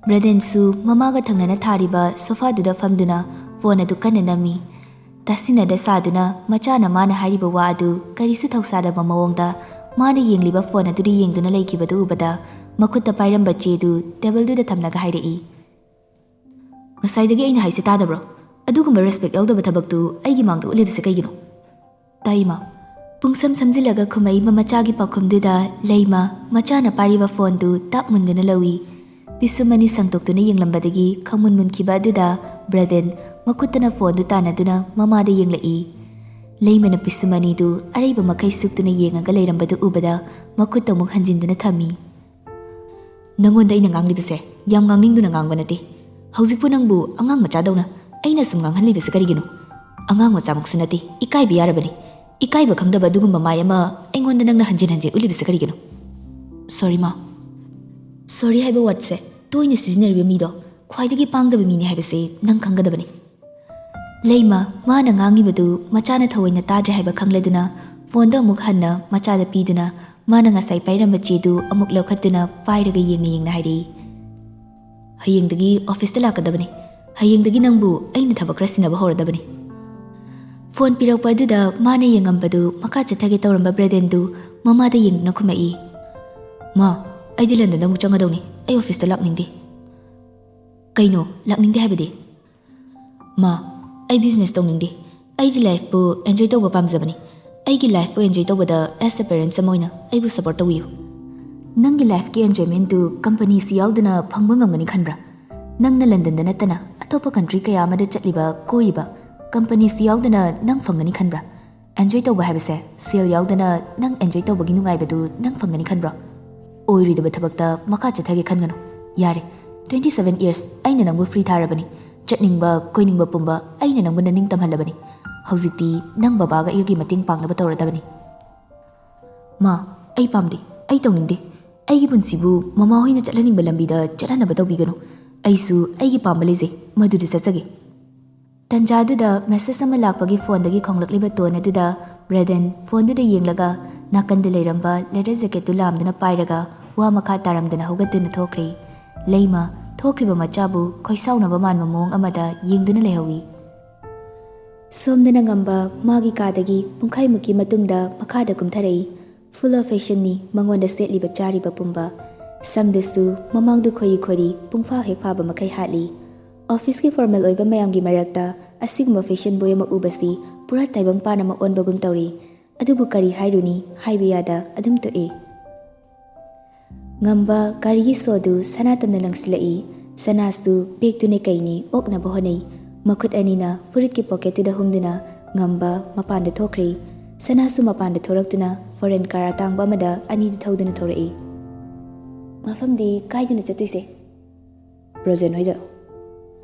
ꯕ꯭ꯔꯗꯦꯟꯁꯨ ꯃꯃꯥꯒ ꯊꯪꯅꯅ ꯊꯥꯔꯤꯕ ꯁꯣꯐꯥꯗꯨꯗ ꯐꯝꯗꯨꯅ ꯐꯣꯟ ꯑꯗꯨ ꯀꯟꯅ ꯅꯝꯃꯤ꯫ ꯇꯥꯁꯤꯟꯅꯗ ꯁꯥꯗꯨꯅ ꯃꯆꯥꯅ ꯃꯥꯅ ꯍꯥꯏꯔꯤꯕ ꯋꯥ ꯑꯗꯨ ꯀꯔꯤꯁꯨ ꯊꯧꯁꯥꯗꯕ ꯃꯑꯣꯡꯗ ꯃꯥꯅ ꯌꯦꯡꯂꯤꯕ ꯐꯣꯟ ꯑꯗꯨꯗ ꯌꯦꯡꯗꯨꯅ ꯂꯩꯈꯤꯕꯗꯨ ꯎꯕꯗ ꯃꯈꯨꯠꯇ ꯄꯥꯏꯔꯝꯕ ꯆꯦꯗꯨ ꯇꯦꯕꯜꯗꯨꯗ ꯊꯝꯂꯒ ꯍꯥꯏꯔꯛꯏ, "ꯉꯁꯥꯏꯗꯒꯤ ꯑꯩꯅ ꯍꯥꯏꯁꯦ ꯇꯥꯗꯕ꯭ꯔꯣ? ꯑꯗꯨꯒꯨꯝꯕ ꯔꯦꯁꯄꯦꯛ ꯌꯥꯎꯗꯕ ꯊꯕꯛꯇꯨ ꯑꯩꯒꯤ ꯃꯥꯡꯗ ꯎꯠꯂꯤꯕꯁꯦ ꯀꯩꯒꯤꯅꯣ?" "ꯇꯥꯏ, ꯏꯃꯥ꯫" ꯄꯨꯡꯁꯝ ꯁꯝꯖꯤꯜꯂꯒ ꯈꯨꯝꯃꯛꯏꯕ ꯃꯆꯥꯒꯤ ꯄꯥꯎꯈꯨꯝꯗꯨꯗ ꯂꯩꯃ ꯃꯆꯥꯅ ꯄꯥꯏꯔꯤꯕ ꯐꯣꯟꯗꯨ ꯇꯥꯞ ꯃꯨꯟꯗꯨꯅ ꯂꯧꯏ꯫ ꯄꯤꯁꯨꯝ ꯑꯅꯤ ꯁꯪꯇꯣꯛꯇꯨꯅ ꯌꯦꯡꯂꯝꯕꯗꯒꯤ ꯈꯪꯃꯨꯟ ꯃꯨꯟꯈꯤꯕ ꯑꯗꯨꯗ ꯕ꯭ꯔꯗꯦꯟ ꯃꯈꯨꯠꯇꯅ ꯐꯣꯟꯗꯨ ꯇꯥꯟꯅꯗꯨꯅ ꯃꯃꯥꯗ ꯌꯦꯡꯂꯛꯏ꯫ ꯂꯩꯃꯅ ꯄꯤꯁꯨꯝ ꯑꯅꯤꯗꯨ ꯑꯔꯩꯕ ꯃꯈꯩ ꯁꯨꯛꯇꯨꯅ ꯌꯦꯡꯉꯒ ꯂꯩꯔꯝꯕꯗꯨ ꯎꯕꯗ ꯃꯈꯨꯠꯇ ꯑꯃꯨꯛ ꯍꯟꯖꯤꯟꯗꯨꯅ ꯊꯝꯃꯤ꯫ "ꯅꯪꯉꯣꯟꯗ ꯑꯩꯅ ꯉꯥꯡꯂꯤꯕꯁꯦ ꯌꯥꯝ ꯉꯥꯡꯅꯤꯡꯗꯨꯅ ꯉꯥꯡꯕ ꯅꯠꯇꯦ꯫ ꯍꯧꯖꯤꯛꯄꯨ ꯅꯪꯕꯨ ꯑꯉꯥꯡ ꯃꯆꯥꯗꯧꯅ ꯑꯩꯅ ꯁꯨꯝ ꯉꯥꯡꯍꯜꯂꯤꯕꯁꯦ ꯀꯔꯤꯒꯤꯅꯣ? ꯑꯉꯥꯡ ꯃꯆꯥꯃꯛꯁꯨ ꯅꯠꯇꯦ, ꯏꯀꯥꯏꯕ ꯌꯥꯔꯕꯅꯤ꯫ ꯏꯀꯥꯏꯕ ꯈꯪꯗꯕ ꯑꯗꯨꯒꯨꯝꯕ ꯃꯥꯏ ꯑꯃ ꯑꯩꯉꯣꯟꯗ ꯅꯪꯅ ꯍꯟꯖꯤꯟ ꯍꯟꯖꯤꯟ ꯎꯠꯂꯤꯕꯁꯦ ꯀꯔꯤꯒꯤꯅꯣ?" "ꯁꯣꯔꯤ, ꯃꯥ꯫" "ꯁꯣꯔꯤ ꯍꯥꯏꯕ ꯋꯥꯔꯗꯁꯦ ꯇꯣꯏꯅ ꯁꯤꯖꯤꯟꯅꯔꯤꯕ ꯃꯤꯗꯣ ꯈ꯭ꯋꯥꯏꯗꯒꯤ ꯄꯥꯡꯗꯕ ꯃꯤꯅꯤ ꯍꯥꯏꯕꯁꯦ ꯅꯪ ꯈꯪꯒꯗꯕꯅꯤ꯫" ꯂꯩꯃ ꯃꯥꯅ ꯉꯥꯡꯉꯤꯕꯗꯨ ꯃꯆꯥꯅ ꯊꯑꯣꯏꯅ ꯇꯥꯗ꯭ꯔꯦ ꯍꯥꯏꯕ ꯈꯪꯂꯗꯨꯅ ꯐꯣꯟꯗꯣ ꯑꯃꯨꯛ ꯍꯟꯅ ꯃꯆꯥꯗ ꯄꯤꯗꯨꯅ ꯃꯥꯅ ꯉꯁꯥꯏ ꯄꯥꯏꯔꯝꯕ ꯆꯦꯗꯨ ꯑꯃꯨꯛ ꯂꯧꯈꯠꯇꯨꯅ ꯄꯥꯏꯔꯒ ꯌꯦꯡꯅ ꯌꯦꯡꯅ ꯍꯥꯏꯔꯛꯏ, "ꯍꯌꯦꯡꯗꯒꯤ ꯑꯣꯐꯤꯁꯇ ꯂꯥꯛꯀꯗꯕꯅꯤ꯫ ꯍꯌꯦꯡꯗꯒꯤ ꯅꯪꯕꯨ ꯑꯩꯅ ꯊꯕꯛ ꯈꯔ ꯁꯤꯟꯅꯕ ꯍꯧꯔꯗꯕꯅꯤ꯫" ꯐꯣꯟ ꯄꯤꯔꯛꯄ ꯑꯗꯨꯗ ꯃꯥꯅ ꯌꯦꯡꯉꯝꯕꯗꯨ ꯃꯈꯥ ꯆꯠꯊꯒꯦ ꯇꯧꯔꯝꯕ ꯕ꯭ꯔꯦꯗꯦꯟꯗꯨ ꯃꯃꯥꯗ ꯌꯦꯡꯗꯨꯅ ꯈꯨꯝꯃꯛꯏ, "ꯃꯥ, ꯑꯩꯗꯤ ꯂꯟꯗꯟꯗ ꯑꯃꯨꯛ ꯆꯪꯒꯗꯧꯅꯤ꯫ ꯑꯩ ꯑꯣꯐꯤꯁꯇ ꯂꯥꯛꯅꯤꯡꯗꯦ꯫" "ꯀꯩꯅꯣ ꯂꯥꯛꯅꯤꯡꯗꯦ ꯍꯥꯏꯕꯗꯤ?" "ꯃꯥ, ꯑꯩ ꯕꯤꯖꯤꯅꯦꯁ ꯇꯧꯅꯤꯡꯗꯦ꯫ ꯑꯩꯒꯤ ꯂꯥꯏꯐꯄꯨ ꯑꯦꯟꯖꯣꯏ ꯇꯧꯕ ꯄꯥꯝꯖꯕꯅꯤ꯫ ꯑꯩꯒꯤ ꯂꯥꯏꯐꯄꯨ ꯑꯦꯟꯖꯣꯏ ꯇꯧꯕꯗ as a parents ꯑꯃ ꯑꯣꯏꯅ ꯑꯩꯕꯨ ꯁꯄꯣꯔꯠ ꯇꯧꯕꯤꯌꯨ꯫" "ꯅꯪꯒꯤ ꯂꯥꯏꯐꯀꯤ ꯑꯦꯟꯖꯣꯏꯃꯦꯟꯗꯨ ꯀꯝꯄꯅꯤꯁꯤ ꯌꯥꯎꯗꯅ ꯐꯪꯕ ꯉꯝꯒꯅꯤ ꯈꯟꯕ꯭ꯔꯥ? ꯅꯪꯅ ꯂꯟꯗꯟꯗ ꯅꯠꯇꯅ ꯑꯇꯣꯞꯄ ꯀꯟꯇ꯭ꯔꯤ ꯀꯌꯥ ꯑꯃꯗ ꯆꯠꯂꯤꯕ, ꯀꯣꯏꯔꯤꯕ, ꯀꯝꯄꯅꯤꯁꯤ ꯌꯥꯎꯗꯅ ꯅꯪ ꯐꯪꯒꯅꯤ ꯈꯟꯕ꯭ꯔꯥ? ꯑꯦꯟꯖꯣꯏ ꯇꯧꯕ ꯍꯥꯏꯕꯁꯦ ꯁꯦꯜ ꯌꯥꯎꯗꯅ ꯅꯪ ꯑꯦꯟꯖꯣꯏ ꯇꯧꯕꯒꯤ ꯅꯨꯡꯉꯥꯏꯕꯗꯨ ꯅꯪ ꯐꯪꯒꯅꯤ ꯈꯟꯕ꯭ꯔꯣ?" ꯑꯣꯏꯔꯣꯏꯗꯕ ꯊꯕꯛꯇ ꯃꯈꯥ ꯆꯠꯊꯒꯦ ꯈꯟꯒꯅꯨ꯫ ꯌꯥꯔꯦ, twenty seven years ꯑꯩꯅ ꯅꯪꯕꯨ free ꯊꯥꯔꯕꯅꯤ꯫ ꯆꯠꯅꯤꯡꯕ ꯀꯣꯏꯅꯤꯡꯕ ꯄꯨꯝꯕ ꯑꯩꯅ ꯅꯪꯕꯨ ꯅꯅꯤꯡ ꯇꯝꯍꯜꯂꯕꯅꯤ꯫ ꯍꯧꯖꯤꯛꯇꯤ ꯅꯪ ꯕꯕꯥꯒ ꯑꯩꯒꯤ ꯃꯇꯦꯡ ꯄꯥꯡꯅꯕ ꯇꯧꯔꯗꯕꯅꯤ꯫ ꯃꯥ, ꯑꯩ ꯄꯥꯝꯗꯦ, ꯑꯩ ꯇꯧꯅꯤꯡꯗꯦ꯫ ꯑꯩꯒꯤ ꯄꯨꯟꯁꯤꯕꯨ ꯃꯃꯥ ꯍꯣꯏꯅ ꯆꯠꯍꯟꯅꯤꯡꯕ ꯂꯝꯕꯤꯗ ꯆꯠꯍꯟꯅꯕ ꯇꯧꯕꯤꯒꯅꯨ꯫ ꯑꯩꯁꯨ ꯑꯩꯒꯤ ꯄꯥꯝꯕ ꯂꯩꯖꯩ, ꯃꯗꯨꯗ ꯆꯠꯆꯒꯦ꯫ ꯇꯟꯖꯥꯗꯨꯗ message ꯑꯃ ꯂꯥꯛꯄꯒꯤ phoneꯗꯒꯤ ꯈꯣꯡꯂꯛꯂꯤꯕ tone ꯑꯗꯨꯗ ꯕ꯭ꯔꯦꯗꯟ phoneꯗꯨꯗ ꯌꯦꯡꯂꯒ ꯅꯥꯀꯟꯗ ꯂꯩꯔꯝꯕ leather jacketꯇꯨ ꯂꯥꯝꯗꯨꯅ ꯄꯥꯏꯔꯒ ꯋꯥ ꯃꯈꯥ ꯇꯥꯔꯝꯗꯅ ꯍꯧꯒꯠꯇꯨꯅ ꯊꯣꯛꯈ꯭ꯔꯦ꯫ ꯂꯩꯃ ꯊꯣꯛꯈ꯭ꯔꯤꯕ ꯃꯆꯥꯕꯨ ꯈꯣꯏꯁꯥꯎꯅꯕ ꯃꯥꯟꯕ ꯃꯑꯣꯡ ꯑꯃꯗ ꯌꯦꯡꯗꯨꯅ ꯂꯩꯍꯧꯏ꯫ ꯁꯣꯝꯗꯅ ꯉꯝꯕ ꯃꯥꯒꯤ ꯀꯥꯗꯒꯤ ꯄꯨꯡꯈꯥꯏꯃꯨꯛꯀꯤ ꯃꯇꯨꯡꯗ ꯃꯈꯥꯗ ꯀꯨꯝꯊꯔꯛꯏ꯫ Full of fashionꯅꯤ ꯃꯉꯣꯟꯗ ꯁꯦꯠꯂꯤꯕ ꯆꯥꯔꯤꯕ ꯄꯨꯝꯕ꯫ ꯁꯝꯗꯨꯁꯨ ꯃꯃꯥꯡꯗꯨ ꯈꯣꯏꯔꯤ ꯈꯣꯏꯔꯤ ꯄꯨꯡꯐꯥ ꯍꯦꯛ ꯐꯥꯕ ꯃꯈꯩ ꯍꯥꯠꯂꯤ꯫ Officeꯀꯤ formal ꯑꯣꯏꯕ ꯃꯌꯥꯝꯒꯤ ꯃꯔꯛꯇ ꯑꯁꯤꯒꯨꯝꯕ fashion boy ꯑꯃ ꯎꯕꯁꯤ ꯄꯨꯔꯥ ꯇꯥꯏꯕꯪ ꯄꯥꯟ ꯑꯃ ꯑꯣꯟꯕꯒꯨꯝ ꯇꯧꯔꯤ꯫ ꯑꯗꯨꯕꯨ ꯀꯔꯤ ꯍꯥꯏꯔꯨꯅꯤ, ꯍꯥꯏꯕ ꯌꯥꯗ ꯑꯗꯨꯝ ꯇꯣꯛꯏ꯫ ꯉꯝꯕ ꯒꯥꯔꯤꯒꯤ ꯁꯣꯗꯨ ꯁꯅꯥ ꯇꯝꯅ ꯂꯪꯁꯤꯜꯂꯛꯏ꯫ ꯁꯅꯥꯁꯨ ꯕꯦꯒꯇꯨꯅꯦ ꯀꯩꯅꯤ ꯑꯣꯛꯅꯕ ꯍꯣꯠꯅꯩ꯫ ꯃꯈꯨꯠ ꯑꯅꯤꯅ ꯐꯨꯔꯤꯠꯀꯤ pocketꯇꯨꯗ ꯍꯨꯝꯗꯨꯅ ꯉꯝꯕ ꯃꯄꯥꯟꯗ ꯊꯣꯛꯈ꯭ꯔꯦ꯫ ꯁꯅꯥꯁꯨ ꯃꯄꯥꯟꯗ ꯊꯣꯔꯛꯇꯨꯅ foreign car ꯑꯇꯥꯡꯕ ꯑꯃꯗ ꯑꯅꯤꯗꯨ ꯊꯧꯗꯨꯅ ꯊꯣꯔꯛꯏ꯫ ꯃꯐꯝꯗꯤ ꯀꯥꯏꯗꯅꯣ ꯆꯠꯇꯣꯏꯁꯦ? ꯔꯣꯖꯦꯟ ꯍꯣꯏꯗ꯫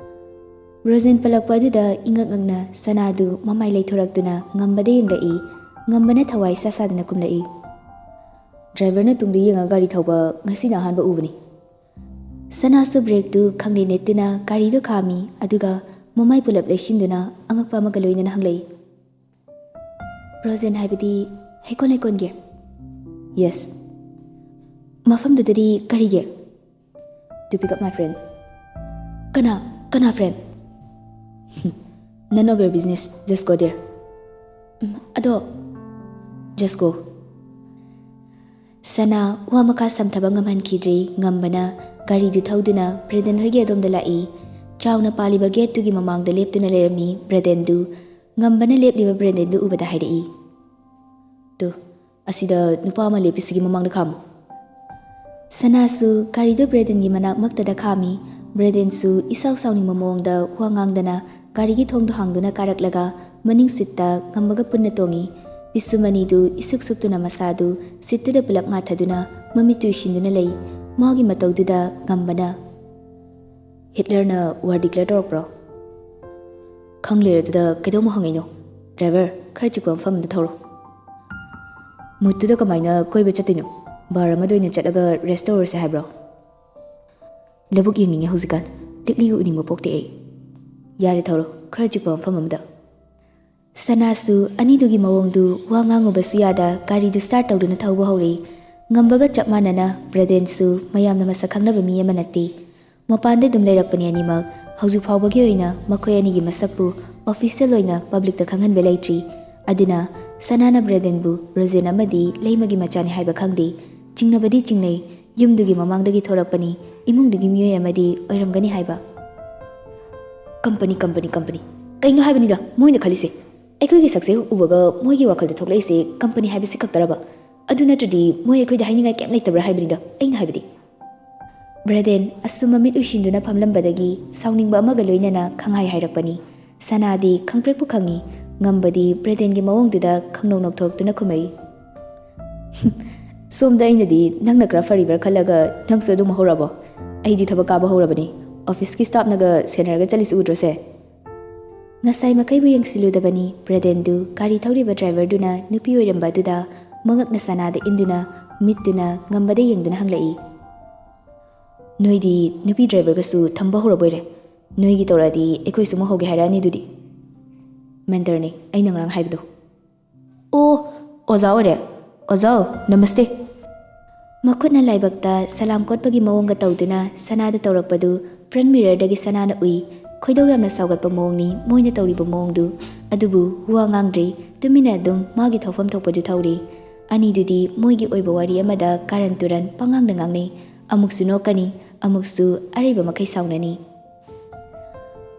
ꯔꯣꯖꯦꯟ ꯄꯜꯂꯛꯄ ꯑꯗꯨꯗ ꯏꯉꯛ ꯉꯛꯅ ꯁꯅꯥꯗꯨ ꯃꯃꯥꯏ ꯂꯩꯊꯣꯔꯛꯇꯨꯅ ꯉꯝꯕꯗ ꯌꯦꯡꯂꯛꯏ꯫ ꯉꯝꯕꯅ ꯊꯋꯥꯏ ꯁꯥ ꯁꯥꯗꯅ ꯈꯨꯝꯂꯛꯏ꯫ Driverꯅ ꯇꯨꯡꯗ ꯌꯦꯡꯉꯒ ꯒꯥꯔꯤ ꯊꯧꯕ ꯉꯁꯤꯅ ꯑꯍꯥꯟꯕ ꯎꯕꯅꯤ꯫ ꯁꯅꯥꯁꯨ brakeꯇꯨ ꯈꯪꯂꯦ ꯅꯦꯠꯇꯨꯅ ꯒꯥꯔꯤꯗꯨ ꯈꯥꯝꯃꯤ, ꯑꯗꯨꯒ ꯃꯃꯥꯏ ꯄꯨꯂꯞ ꯂꯩꯁꯤꯟꯗꯨꯅ ꯑꯉꯛꯄ ꯑꯃꯒ ꯂꯣꯏꯅꯅ ꯍꯪꯂꯛꯏ꯫ ꯔꯣꯖꯦꯟ ꯍꯥꯏꯕꯗꯤ ꯍꯩꯀꯣꯜ ꯂꯩꯀꯣꯜꯒꯤ? Yes꯫ ꯃꯐꯝꯗꯨꯗꯗꯤ ꯀꯔꯤꯒꯤ? To pick up my friend꯫ ꯀꯅꯥ? ꯀꯅꯥ friend? None of your business, just go there꯫ ꯎꯝ, ꯑꯗꯣ꯫ Just go꯫ ꯁꯅꯥ ꯋꯥ ꯃꯈꯥ ꯁꯝꯊꯕ ꯉꯝꯍꯟꯈꯤꯗ꯭ꯔꯦ꯫ ꯉꯝꯕꯅ ꯒꯥꯔꯤꯗꯨ ꯊꯧꯗꯨꯅ ꯕ꯭ꯔꯦꯗꯟ ꯍꯣꯏꯒꯤ ꯑꯗꯣꯝꯗ ꯂꯥꯛꯏ꯫ ꯆꯥꯎꯅ ꯄꯥꯜꯂꯤꯕ gateꯇꯨꯒꯤ ꯃꯃꯥꯡꯗ ꯂꯦꯞꯇꯨꯅ ꯂꯩꯔꯝꯃꯤ ꯕ꯭ꯔꯦꯗꯟꯗꯨ꯫ ꯉꯝꯕꯅ ꯂꯦꯞꯂꯤꯕ ꯕ꯭ꯔꯦꯗꯟꯗꯨ ꯎꯕꯗ ꯍꯥꯏꯔꯛꯏ, "ꯇꯨ, ꯑꯁꯤꯗ ꯅꯨꯄꯥ ꯑꯃ ꯂꯦꯞꯄꯤꯁꯤꯒꯤ ꯃꯃꯥꯡꯗ ꯈꯥꯝꯃꯨ꯫" ꯁꯅꯥꯁꯨ ꯒꯥꯔꯤꯗꯨ ꯕ꯭ꯔꯦꯗꯟꯒꯤ ꯃꯅꯥꯛꯃꯛꯇꯗ ꯈꯥꯝꯃꯤ꯫ ꯕ꯭ꯔꯦꯗꯟꯁꯨ ꯏꯁꯥꯎ ꯁꯥꯎꯅꯤꯡꯕ ꯃꯑꯣꯡꯗ ꯋꯥ ꯉꯥꯡꯗꯅ ꯒꯥꯔꯤꯒꯤ ꯊꯣꯡꯗꯨ ꯍꯥꯡꯗꯨꯅ ꯀꯥꯔꯛꯂꯒ ꯃꯅꯤꯡ seatꯇ ꯉꯝꯕꯒ ꯄꯨꯟꯅ ꯇꯣꯡꯏ꯫ ꯄꯤꯁꯨꯝ ꯑꯅꯤꯗꯨ ꯏꯁꯨꯛ ꯁꯨꯛꯇꯨꯅ ꯃꯁꯥꯗꯨ seatꯇꯨꯗ ꯄꯨꯂꯞ ꯉꯥꯊꯗꯨꯅ ꯃꯃꯤꯠꯇꯨ ꯎꯏꯁꯤꯟꯗꯨꯅ ꯂꯩ꯫ ꯃꯥꯒꯤ ꯃꯇꯧꯗꯨꯗ ꯉꯝꯕꯅ, "ꯍꯤꯠꯂꯔꯅ ꯋꯥꯔ ꯗꯤꯀ꯭ꯂꯦꯌꯔ ꯇꯧꯔꯛꯄ꯭ꯔꯣ?" "ꯈꯪꯂꯦꯔꯗꯨꯗ ꯀꯩꯗꯧꯃ ꯍꯪꯉꯛꯏꯅꯣ? ꯗ꯭ꯔꯥꯏꯚꯔ, ꯈꯔ ꯆꯤꯛꯄ ꯃꯐꯝ ꯑꯃꯗ ꯊꯧꯔꯣ꯫" "ꯃꯨꯠꯇꯨꯗ ꯀꯃꯥꯏꯅ ꯀꯣꯏꯕ ꯆꯠꯇꯣꯏꯅꯣ? ꯕꯥꯔ ꯑꯃꯗ ꯑꯣꯏꯅ ꯆꯠꯂꯒ ꯔꯦꯁ ꯇꯧꯔꯁꯦ ꯍꯥꯏꯕ꯭ꯔꯣ?" "ꯂꯧꯕꯨꯛ ꯌꯦꯡꯅꯤꯡꯉꯦ ꯍꯧꯖꯤꯛꯀꯥꯟ꯫ ꯂꯤꯛꯂꯤꯒ ꯎꯅꯤꯡꯕ ꯄꯣꯛꯇꯦ ꯑꯩ꯫" "ꯌꯥꯔꯦ, ꯊꯧꯔꯣ, ꯈꯔ ꯆꯤꯛꯄ ꯃꯐꯝ ꯑꯃꯗ꯫" ꯁꯅꯥꯁꯨ ꯑꯅꯤꯗꯨꯒꯤ ꯃꯑꯣꯡꯗꯨ ꯋꯥ ꯉꯥꯡꯉꯨꯕꯁꯨ ꯌꯥꯗ ꯒꯥꯔꯤꯗꯨ ꯁ꯭ꯇꯥꯔꯠ ꯇꯧꯗꯨꯅ ꯊꯧꯕ ꯍꯧꯔꯛꯏ꯫ ꯉꯝꯕꯒ ꯆꯞ ꯃꯥꯟꯅꯅ ꯕ꯭ꯔꯗꯦꯟꯁꯨ ꯃꯌꯥꯝꯅ ꯃꯁꯛ ꯈꯪꯅꯕ ꯃꯤ ꯑꯃ ꯅꯠꯇꯦ꯫ ꯃꯄꯥꯟꯗ ꯑꯗꯨꯝ ꯂꯩꯔꯛꯄꯅꯤ ꯑꯅꯤꯃꯛ꯫ ꯍꯧꯖꯤꯛ ꯐꯥꯎꯕꯒꯤ ꯑꯣꯏꯅ ꯃꯈꯣꯏ ꯑꯅꯤꯒꯤ ꯃꯁꯛꯄꯨ ꯑꯣꯐꯤꯁꯤꯌꯦꯜ ꯑꯣꯏꯅ ꯄꯕ꯭ꯂꯤꯛꯇ ꯈꯪꯍꯟꯕ ꯂꯩꯇ꯭ꯔꯤ꯫ ꯑꯗꯨꯅ ꯁꯅꯥꯅ ꯕ꯭ꯔꯗꯦꯟꯕꯨ ꯕ꯭ꯔꯣꯖꯦꯟ ꯑꯃꯗꯤ ꯂꯩꯃꯒꯤ ꯃꯆꯥꯅꯤ ꯍꯥꯏꯕ ꯈꯪꯗꯦ꯫ ꯆꯤꯡꯅꯕꯗꯤ ꯆꯤꯡꯅꯩ꯫ ꯌꯨꯝꯗꯨꯒꯤ ꯃꯃꯥꯡꯗꯒꯤ ꯊꯣꯔꯛꯄꯅꯤ, ꯏꯃꯨꯡꯗꯨꯒꯤ ꯃꯤꯑꯣꯏ ꯑꯃꯗꯤ ꯑꯣꯏꯔꯝꯒꯅꯤ ꯍꯥꯏꯕ꯫ "Company, company, company. ꯀꯩꯅꯣ ꯍꯥꯏꯕꯅꯤꯗ ꯃꯣꯏꯅ ꯈꯜꯂꯤꯁꯦ? ꯑꯩꯈꯣꯏꯒꯤ ꯁꯛꯁꯦ ꯎꯕꯒ ꯃꯣꯏꯒꯤ ꯋꯥꯈꯜꯗ ꯊꯣꯛꯂꯛꯏꯁꯦ ꯀꯝꯄꯅꯤ ꯍꯥꯏꯕꯁꯤ ꯈꯛꯇꯔꯕ? ꯑꯗꯨ ꯅꯠꯇ꯭ꯔꯗꯤ ꯃꯣꯏ ꯑꯩꯈꯣꯏꯗ ꯍꯥꯏꯅꯤꯡꯉꯥꯏ ꯀꯩꯝ ꯂꯩꯇꯕ꯭ꯔꯥ ꯍꯥꯏꯕꯅꯤꯗ ꯑꯩꯅ ꯍꯥꯏꯕꯗꯤ꯫" ꯕ꯭ꯔꯗꯦꯟ ꯑꯁꯨꯝ ꯃꯃꯤꯠ ꯎꯏꯁꯤꯟꯗꯨꯅ ꯐꯝꯂꯝꯕꯗꯒꯤ ꯁꯥꯎꯅꯤꯡꯕ ꯑꯃꯒ ꯂꯣꯏꯅꯅ ꯈꯪꯍꯥꯏ ꯍꯥꯏꯔꯛꯄꯅꯤ꯫ ꯁꯅꯥꯗꯤ ꯈꯪꯄ꯭ꯔꯦꯛꯄꯨ ꯈꯪꯉꯤ꯫ ꯉꯝꯕꯗꯤ ꯕ꯭ꯔꯗꯦꯟꯒꯤ ꯃꯑꯣꯡꯗꯨꯗ ꯈꯪꯅꯧ ꯅꯣꯛꯊꯣꯔꯛꯇꯨꯅ ꯈꯨꯝꯃꯛꯏ꯫ "ꯁꯣꯝꯗ ꯑꯩꯅꯗꯤ ꯅꯪꯅ ꯈꯔ ꯐꯔꯤꯕ꯭ꯔꯥ ꯈꯜꯂꯒ ꯅꯪꯁꯨ ꯑꯗꯨꯝ ꯍꯧꯔꯕꯣ? ꯑꯩꯗꯤ ꯊꯕꯛ ꯀꯥꯕ ꯍꯧꯔꯕꯅꯤ꯫ ꯑꯣꯐꯤꯁꯀꯤ ꯁ꯭ꯇꯥꯐꯅꯒ ꯁꯦꯟꯅꯔꯒ ꯆꯠꯂꯤꯁꯤ ꯎꯗ꯭ꯔꯣꯁꯦ?" ꯉꯁꯥꯏ ꯃꯈꯩꯕꯨ ꯌꯦꯡꯁꯤꯜꯂꯨꯗꯕꯅꯤ ꯕ꯭ꯔꯗꯦꯟꯗꯨ ꯒꯥꯔꯤ ꯊꯧꯔꯤꯕ ꯗ꯭ꯔꯥꯏꯚꯔꯗꯨꯅ ꯅꯨꯄꯤ ꯑꯣꯏꯔꯝꯕ ꯑꯗꯨꯗ ꯃꯉꯛꯅ ꯁꯅꯥꯗ ꯏꯟꯗꯨꯅ ꯃꯤꯠꯇꯨꯅ ꯉꯝꯕꯗ ꯌꯦꯡꯗꯨꯅ ꯍꯪꯂꯛꯏ꯫ "ꯅꯣꯏꯗꯤ ꯅꯨꯄꯤ ꯗ꯭ꯔꯥꯏꯚꯔꯒꯁꯨ ꯊꯝꯕ ꯍꯧꯔꯕꯣꯏꯔꯦ? ꯅꯣꯏꯒꯤ ꯇꯧꯔꯛꯑꯗꯤ ꯑꯩꯈꯣꯏꯁꯨ ꯑꯃꯨꯛ ꯍꯧꯒꯦ ꯍꯥꯏꯔꯛꯑꯅꯤ ꯑꯗꯨꯗꯤ꯫" "ꯃꯦꯟꯇꯔꯅꯤ, ꯑꯩꯅ ꯉꯔꯥꯡ ꯍꯥꯏꯕꯗꯣ꯫" "ꯑꯣ, ꯑꯣꯖꯥ ꯑꯣꯏꯔꯦ꯫ ꯑꯣꯖꯥ, ꯅꯃꯁꯇꯦ꯫" ꯃꯈꯨꯠꯅ ꯂꯥꯏꯕꯛꯇ ꯁꯂꯥꯝ ꯀꯣꯠꯄꯒꯤ ꯃꯑꯣꯡꯒ ꯇꯧꯗꯨꯅ ꯁꯅꯥꯗ ꯇꯧꯔꯛꯄꯗꯨ ꯐ꯭ꯔꯟꯠ ꯃꯤꯔꯔꯗꯒꯤ ꯁꯅꯥꯅ ꯎꯏ꯫ ꯈꯣꯏꯗꯧ ꯌꯥꯝꯅ ꯁꯥꯎꯒꯠꯄ ꯃꯑꯣꯡꯅꯤ ꯃꯣꯏꯅ ꯇꯧꯔꯤꯕ ꯃꯑꯣꯡꯗꯨ꯫ ꯑꯗꯨꯕꯨ ꯋꯥ ꯉꯥꯡꯗ꯭ꯔꯤ, ꯇꯨꯃꯤꯟꯅ ꯑꯗꯨꯝ ꯃꯥꯒꯤ ꯊꯧꯐꯝ ꯊꯣꯛꯄꯗꯨ ꯊꯧꯔꯤ꯫ ꯑꯅꯤꯗꯨꯗꯤ ꯃꯣꯏꯒꯤ ꯑꯣꯏꯕ ꯋꯥꯔꯤ ꯑꯃꯗ ꯀꯥꯔꯟ ꯇꯨꯔꯟ ꯄꯉꯥꯡꯗ ꯉꯥꯡꯅꯩ꯫ ꯑꯃꯨꯛꯁꯨ ꯅꯣꯛꯀꯅꯤ, ꯑꯃꯨꯛꯁꯨ ꯑꯔꯩꯕ ꯃꯈꯩ ꯁꯥꯎꯅꯅꯤ꯫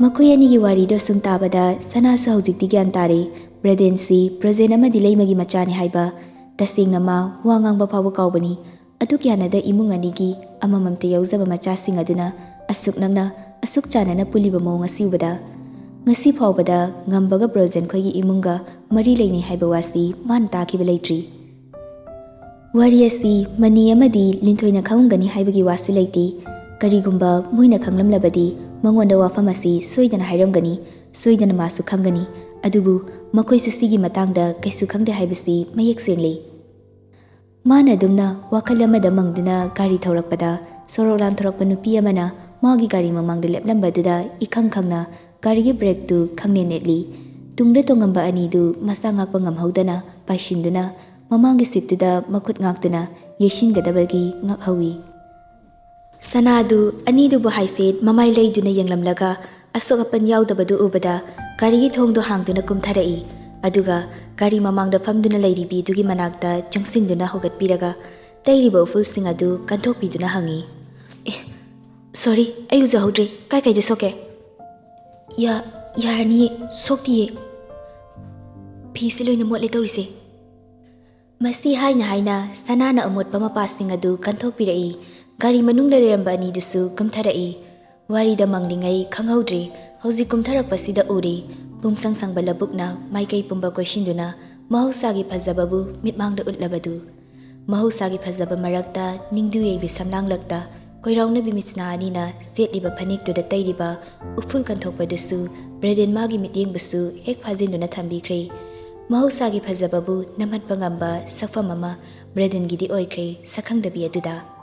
ꯃꯈꯣꯏ ꯑꯅꯤꯒꯤ ꯋꯥꯔꯤꯗꯣ ꯁꯨꯝ ꯇꯥꯕꯗ ꯁꯅꯥꯁꯨ ꯍꯧꯖꯤꯛꯇꯤ ꯒ꯭ꯌꯥꯟ ꯇꯥꯔꯦ꯫ ꯕ꯭ꯔꯗꯦꯟꯁꯤ ꯕ꯭ꯔꯣꯖꯦꯟ ꯑꯃꯗꯤ ꯂꯩꯃꯒꯤ ꯃꯆꯥꯅꯤ ꯍꯥꯏꯕ꯫ ꯇꯁꯦꯡꯅ ꯃꯥ ꯋꯥ ꯉꯥꯡꯕ ꯐꯥꯎꯕ ꯀꯥꯎꯕꯅꯤ꯫ ꯑꯗꯨꯛ ꯌꯥꯅꯗ ꯏꯃꯨꯡ ꯑꯅꯤꯒꯤ ꯑꯃꯃꯝꯇ ꯌꯥꯎꯖꯕ ꯃꯆꯥꯁꯤꯡ ꯑꯗꯨꯅ ꯑꯁꯨꯛ ꯅꯛꯅ, ꯑꯁꯨꯛ ꯆꯥꯟꯅꯅ ꯄꯨꯜꯂꯤꯕ ꯃꯑꯣꯡ ꯑꯁꯤ ꯎꯕꯗ, ꯉꯁꯤ ꯐꯥꯎꯕꯗ ꯉꯝꯕꯒ ꯕ꯭ꯔꯣꯖꯦꯟ ꯈꯣꯏꯒꯤ ꯏꯃꯨꯡꯒ ꯃꯔꯤ ꯂꯩꯅꯩ ꯍꯥꯏꯕ ꯋꯥꯁꯤ ꯃꯥꯅ ꯇꯥꯈꯤꯕ ꯂꯩꯇ꯭ꯔꯤ꯫ ꯋꯥꯔꯤ ꯑꯁꯤ ꯃꯅꯤ ꯑꯃꯗꯤ ꯂꯤꯟꯊꯣꯏꯅ ꯈꯪꯂꯝꯒꯅꯤ ꯍꯥꯏꯕꯒꯤ ꯋꯥꯁꯨ ꯂꯩꯇꯦ꯫ ꯀꯔꯤꯒꯨꯝꯕ ꯃꯣꯏꯅ ꯈꯪꯂꯝꯂꯕꯗꯤ ꯃꯉꯣꯟꯗ ꯋꯥꯐꯝ ꯑꯁꯤ ꯁꯣꯏꯗꯅ ꯍꯥꯏꯔꯝꯒꯅꯤ, ꯁꯣꯏꯗꯅ ꯃꯥꯁꯨ ꯈꯪꯒꯅꯤ꯫ ꯑꯗꯨꯕꯨ ꯃꯈꯣꯏꯁꯨ ꯁꯤꯒꯤ ꯃꯇꯥꯡꯗ ꯀꯩꯁꯨ ꯈꯪꯗꯦ ꯍꯥꯏꯕꯁꯤ ꯃꯌꯦꯛ ꯁꯦꯡꯂꯤ꯫ ꯃꯥꯅ ꯑꯗꯨꯝꯅ ꯋꯥꯈꯜ ꯑꯃꯗ ꯃꯪꯗꯨꯅ ꯒꯥꯔꯤ ꯊꯧꯔꯛꯄꯗ, ꯁꯣꯔꯣꯛ ꯂꯥꯟꯊꯣꯔꯛꯄ ꯅꯨꯄꯤ ꯑꯃꯅ ꯃꯥꯒꯤ ꯒꯥꯔꯤ ꯃꯃꯥꯡꯗ ꯂꯦꯞꯂꯝꯕꯗꯨꯗ ꯏꯈꯪ ꯈꯪꯅ ꯒꯥꯔꯤꯒꯤ ꯕ꯭ꯔꯦꯛꯇꯨ ꯈꯪꯅꯦ ꯅꯦꯠꯂꯤ꯫ ꯇꯨꯡꯗ ꯇꯣꯡꯉꯝꯕ ꯑꯅꯤꯗꯨ ꯃꯁꯥ ꯉꯥꯛꯄ ꯉꯝꯍꯧꯗꯅ ꯄꯥꯏꯁꯤꯟꯗꯨꯅ ꯃꯃꯥꯡꯒꯤ ꯁꯤꯠꯇꯨꯗ ꯃꯈꯨꯠ ꯉꯥꯛꯇꯨꯅ ꯌꯩꯁꯤꯟꯒꯗꯕꯒꯤ ꯉꯛꯍꯧꯏ꯫ ꯁꯅꯥꯗꯨ ꯑꯅꯤꯗꯨꯕꯨ ꯍꯥꯏꯐꯦꯠ ꯃꯃꯥꯏ ꯂꯩꯗꯨꯅ ꯌꯦꯡꯂꯝꯂꯒ ꯑꯁꯣꯛ ꯑꯄꯟ ꯌꯥꯎꯗꯕꯗꯨ ꯎꯕꯗ ꯒꯥꯔꯤꯒꯤ ꯊꯣꯡꯗꯨ ꯍꯥꯡꯗꯨꯅ ꯀꯨꯝꯊꯔꯛꯏ꯫ ꯑꯗꯨꯒ ꯒꯥꯔꯤ ꯃꯃꯥꯡꯗ ꯐꯝꯗꯨꯅ ꯂꯩꯔꯤꯕꯤꯗꯨꯒꯤ ꯃꯅꯥꯛꯇ ꯆꯪꯁꯤꯟꯗꯨꯅ ꯍꯧꯒꯠꯄꯤꯔꯒ ꯇꯩꯔꯤꯕ ꯎꯐꯨꯜꯁꯤꯡ ꯑꯗꯨ ꯀꯟꯊꯣꯛꯄꯤꯗꯨꯅ ꯍꯪꯏ, "ꯑꯦ, ꯁꯣꯔꯤ, ꯑꯩ ꯎꯖꯍꯧꯗ꯭ꯔꯦ꯫ ꯀꯥꯏ ꯀꯥꯏꯗ ꯁꯣꯛꯀꯦ?" "ꯌꯥ-, ꯌꯥꯔꯅꯤꯌꯦ, ꯁꯣꯛꯇꯤꯌꯦ꯫ ꯐꯤꯁꯦ ꯂꯣꯏꯅ ꯃꯣꯠꯂꯦ ꯇꯧꯔꯤꯁꯦ꯫" ꯃꯁꯤ ꯍꯥꯏꯅ ꯍꯥꯏꯅ ꯁꯅꯥꯅ ꯑꯃꯣꯠꯄ ꯃꯄꯥꯁꯤꯡ ꯑꯗꯨ ꯀꯟꯊꯣꯛꯄꯤꯔꯛꯏ꯫ ꯒꯥꯔꯤ ꯃꯅꯨꯡꯗ ꯂꯩꯔꯝꯕ ꯑꯅꯤꯗꯨꯁꯨ ꯀꯨꯝꯊꯔꯛꯏ꯫ ꯋꯥꯔꯤꯗ ꯃꯪꯂꯤꯉꯩ ꯈꯪꯍꯧꯗ꯭ꯔꯤ꯫ ꯍꯧꯖꯤꯛ ꯀꯨꯝꯊꯔꯛꯄꯁꯤꯗ ꯎꯔꯤ꯫ ꯄꯨꯝꯁꯪ ꯁꯪꯕ ꯂꯧꯕꯨꯛꯅ ꯃꯥꯏꯀꯩ ꯄꯨꯝꯕ ꯀꯣꯏꯁꯤꯟꯗꯨꯅ ꯃꯍꯧꯁꯥꯒꯤ ꯐꯖꯕꯕꯨ ꯃꯤꯠꯃꯥꯡꯗ ꯎꯠꯂꯕꯗꯨ꯫ ꯃꯍꯧꯁꯥꯒꯤ ꯐꯖꯕ ꯃꯔꯛꯇ ꯅꯤꯡꯗꯨ ꯌꯩꯕꯤ ꯁꯝꯂꯥꯡꯂꯛꯇ ꯀꯣꯏꯔꯥꯎꯅꯕꯤ ꯃꯤꯠꯁꯅꯥ ꯑꯅꯤꯅ ꯁꯦꯠꯂꯤꯕ ꯐꯅꯦꯛꯇꯨꯗ ꯇꯩꯔꯤꯕ ꯎꯐꯨꯜ ꯀꯟꯊꯣꯛꯄꯗꯨꯁꯨ ꯕ꯭ꯔꯦꯗꯦꯟ ꯃꯥꯒꯤ ꯃꯤꯠꯌꯦꯡꯕꯨꯁꯨ ꯍꯦꯛ ꯐꯥꯖꯤꯟꯗꯨꯅ ꯊꯝꯕꯤꯈ꯭ꯔꯦ꯫ ꯃꯍꯧꯁꯥꯒꯤ ꯐꯖꯕꯕꯨ ꯅꯝꯍꯠꯄ ꯉꯝꯕ ꯁꯛꯐꯝ ꯑꯃ ꯕ꯭ꯔꯦꯗꯦꯟꯒꯤꯗꯤ ꯑꯣꯏꯈ꯭ꯔꯦ ꯁꯛꯈꯪꯗꯕꯤ ꯑꯗꯨꯗ꯫